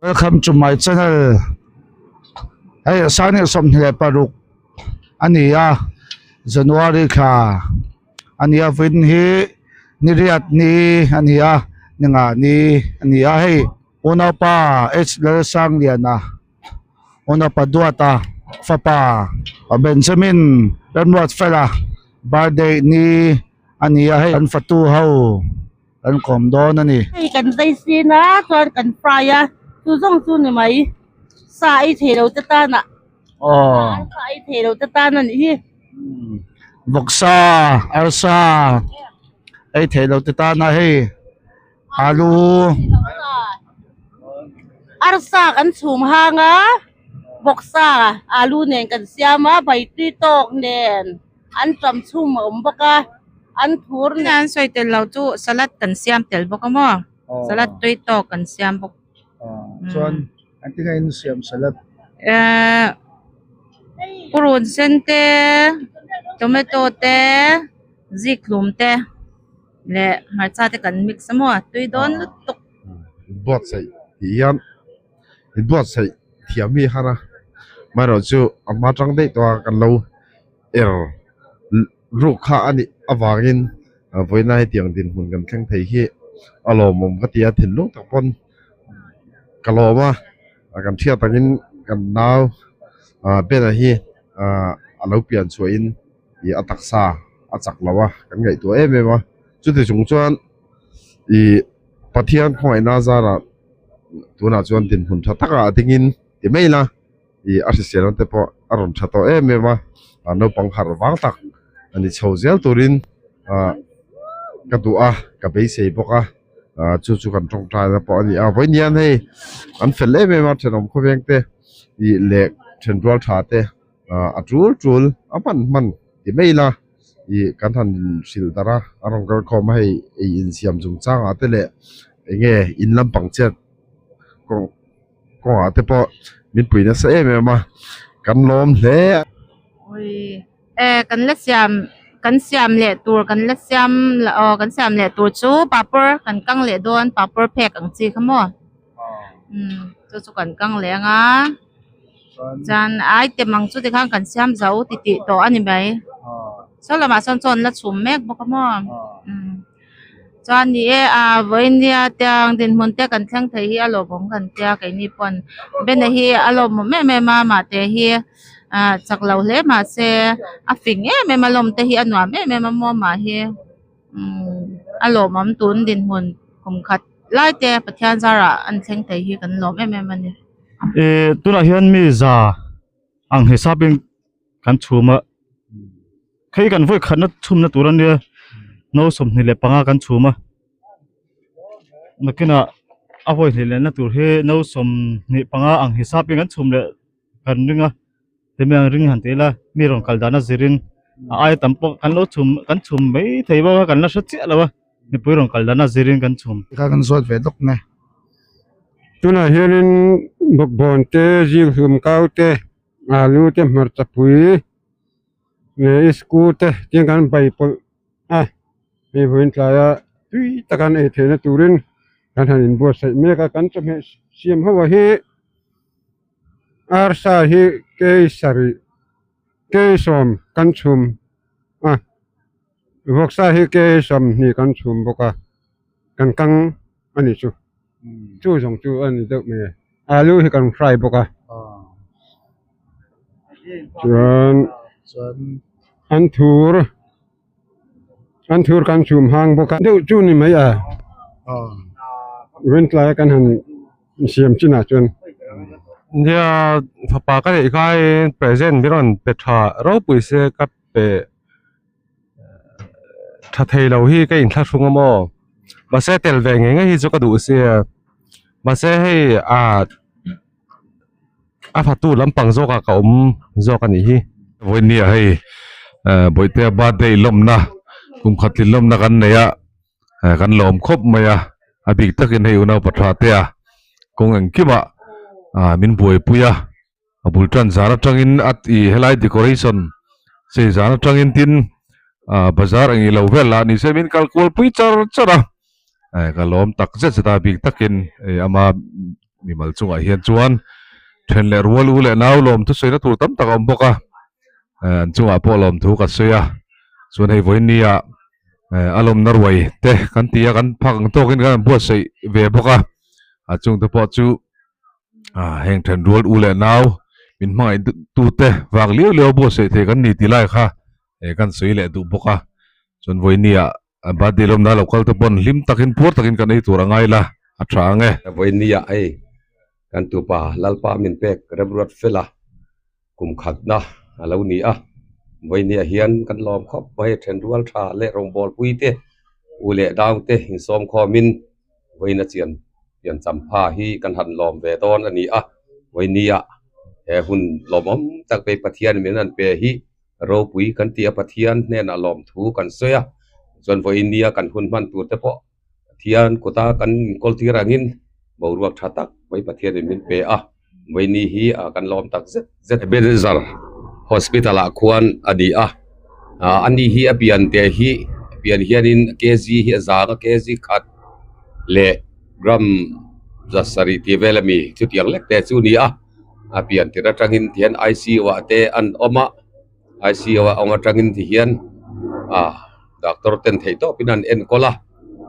Welcome to my channel hei sangni 26 a ni a January thla a ni a vawiin hi ni riat ni a ni a ni nga ni a ni a hei unaupa H Lalsangliana unaupa Duata fapa Benjamin Remruatfela birthday ni a ni a hei an fatu ho. Kan kawm dawn a ni. Hei kan zai sin a chuan kan fry a chu zawng chu ni mai sa ei thei lo te tan ah sa ei thei lo te tan a nih hi. Vawksa arsa ei thei lo te tan a hei alu. Arsa kan chhum hang a vawksa alu nen kan siam a bai tui tawk nen. An ṭam chhum a awm bawk a, an thur nen. An sawi tel lo chu salad kan siam tel bawk a maw? Salad tui tawk kan siam bawk. Chuan engtin nge in siam salad? Ehh purun sen te, tomato te, zikhlum te leh hmarcha te kan mix a maw? Tui dawn lutuk. Buatsaih tih hian inbuatsaih thiam hi a har a, amaherawhchu a hma tang daih tawh a kan lo er ruk kha a nih avangin vawiina hetiang dinhmun kan thleng thei hi a lawmawm ka ti a, thinlung tak pawn ka lawm a, kan hriat angin kan nau ah Bena hi ah a lo pian chhuahin ih a taksa a chak lo a kan ngaihtuah em em a, chuti chung chuan ih Pathian khawngaihna zarah tunah chuan dinhmun tha takah a dingin ti mai ila ih a hrisel ang te pawh a rawn tha tawh em em a ah naupang harh vang tak a ni chho zel turin ah ka duh a ka beisei bawk a ah chu chu kan tawngtai na pawh a ni a vawiin hei an fel em em a thenawm khawveng te ih leh thenrual tha te ah a tul tul a hman hman ti mai ila ih kan han hrilh darh a a rawn kal khawm a hei ei insiam chung changah te leh eng nge in lampang chet kawng kawngah te pawh min pui nasa em em a kan lawm hle a. Ui e kan la siam kan siam leh tur kan la siam aw kan siam leh tur chu papawr kan kang leh dawn papawr phek ang chi kha maw umm chu chu kan kang leh ang a. Chuan item ang chu tikhan kan siam zo ti tih tawh a ni mai. Saw lamah sawn chaw an la chhum mek bawk a maw. Umm chuan ni e a vawinia tiang dinhmun te kan thleng thei hi a lawmawm kan tia keini pawn Bena hi a lawmawm em em a mahte hi ah chak lo hle mahse a fing em em a lawm te hi a nuam em em a maw mah hi umm a lawmawm tun dinhmun kum khat lai te Pathian zarah an thleng thei hi kan lawm em em a ni. Ih tunah hian mi za ang hisapin kan chhum a hei kan vawi khatna chhumna tur a nia no 25 kan chhum a nakinah a vawi hnih lehna tur hi no 25 ang hisapin kan chhum leh kan ring a temi ang ring han ti ila mi rawn kal dan a zirin a aia tam pawh kan lo chhum kan chhum mai thei bawk a kan la hre chiah lo a mipui rawn kal dan a zirin kan chhum. Tikhan kan zawt ve lawk nge. Tunah hianin bawkbawn te, zinghlum kau te, alu te, hmarcha pui leh iskû te tiang kan bai pawlh a, hei vawiin tlaia tui taka an ei theihna turin kan han inbuatsaih mek a, kan chawhmeh siam ho ah hi arsa hi kei sarih kei sawm kan chhum a, vawksa hi kei 20 kan chhum bawk a, kan kang a ni chu chu zawng chu a ni deuh mai a alu hi kan fry bawk a chuan an thur an thur kan chhum hang bawk a deuh chu ni mai a rintlai a kan han siam chinah chuan. Nia fapa ka neih khain present min rawn pe tha ropui se ka pe. Tha thei lo hi ka inthlahrung a maw mahse tel ve ngei ngei hi chu ka duh sia mahse hei ah a fatu lampang zawk ah ka awm zawk a nih hi. Vawinia hei Bawihtea birthday lawmna kum khat tlin lawmna kan nei a kan lawm khawp mai a a bik takin hei unau pathra te a kawng engkimah ah min buaipui a. A bul tan zan atangin a ti helai decoration chei zan atangin tin ah bazar ang ilo vel lah ni se min kal kual pui char char a eh ka lawm tak zet zet a bik takin eh ama. Mimal chungah hian chuan then leh rual u leh nau lawm thusawi na tur tam tak a awm bawk a eh an chungah pawh lawm thu ka sawi a chuan hei vawiin nia eh a lawmna ruai te kan ti a kan phak ang tawkin kan han buatsaih ve bawk a a chungte pawh chu ah heng then rual u leh nau min hmangaih tute vang liau liau a buatsaih thei kan ni tih lai kha eh kan sawi leh duh bawk a chuan vawiin nia A birthday lawmna lo kal te pawn hlim takin puar takin kan ei tur a ngai la, a tha ang e. Vawinia hei kan tupa Lalpa min pek remruat fel a, kum khatna a lo ni a. Vawinia hian kan lawm khawp mai, thenrual tha leh rawngbawlpui te, u leh dau te insawm khawmin vawiina chian pian champha hi kan han lawm ve dawn a ni a. Vawinia he hun lawmawm tak vei Pathian min rawn pe hi Ropui kan ti a, Pathian hnenah lawmthu kan sawi a, chuan vawiin nia kan hun hman tur te pawh Pathian kuta kan inkawl tir angin boruak tha tak mai Pathianin min pe a, vawiin ni hi kan lawm tak zet zet. Ebenezer Hospital ah khuan a ni a, ani hi a pian te hi a pian hianin kg hi a zang a, kg khat leh gram zasarih tih vel ami chutiang lek te chu a ni a. A pian tir atangin tihian I_C_U ah te an awm a I_C_U ah awm atangin tihian ah doctor ten theih tawpin an enkawl a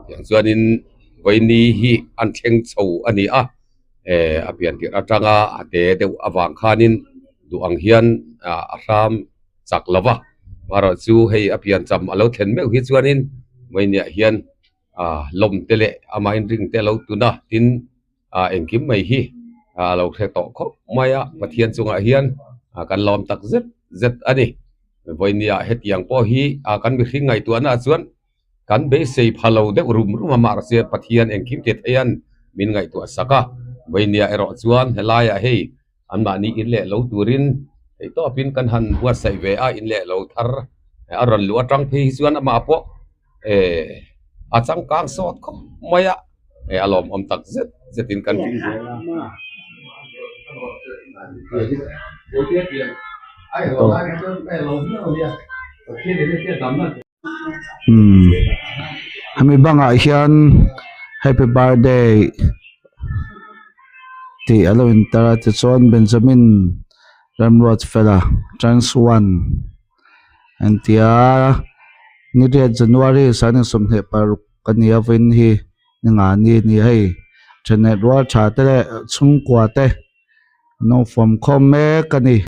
tiang chuanin vawiini hi an thleng chho a ni a eh a pian tirh atanga a te deuh avang khanin duh ang hian ah a hram chak lo va amaherawh chu hei a pian cham a lo thlen meuh hi chuanin vawiiniah hian ah lawm te leh amah inring te a lo tun a tin. ah engkim mai hi a lo hre tawh khawp mai a Pathian chungah hian ah kan lawm tak zet zet a ni vawinia hetiang pawh hi ah kan mihring ngaihtuahna ah chuan kan beisei pha lo deuh rum rum a mahse Pathian engkim ti theian min ngaihtuah sak a vawinia erawh chuan helaiah hei anmahni in leh lo turin theihtawpin kan han buatsaih ve a in leh lo thar a rawn luh atang phei hi chuan amah pawh eh a changkang sawt khawp mai a eh a lawmawm tak zet zet in kan ring zel a. Umm hemi bangah hian happy birthday tih a lo intar a tichuan Benjamin Remruatfela turns one. An ti a ni riat January sangni 26 a ni a vawiin hi ni nga ni a ni a hei thenkhat rual tha te leh chhungkua te an lo fawm khawm mek a ni.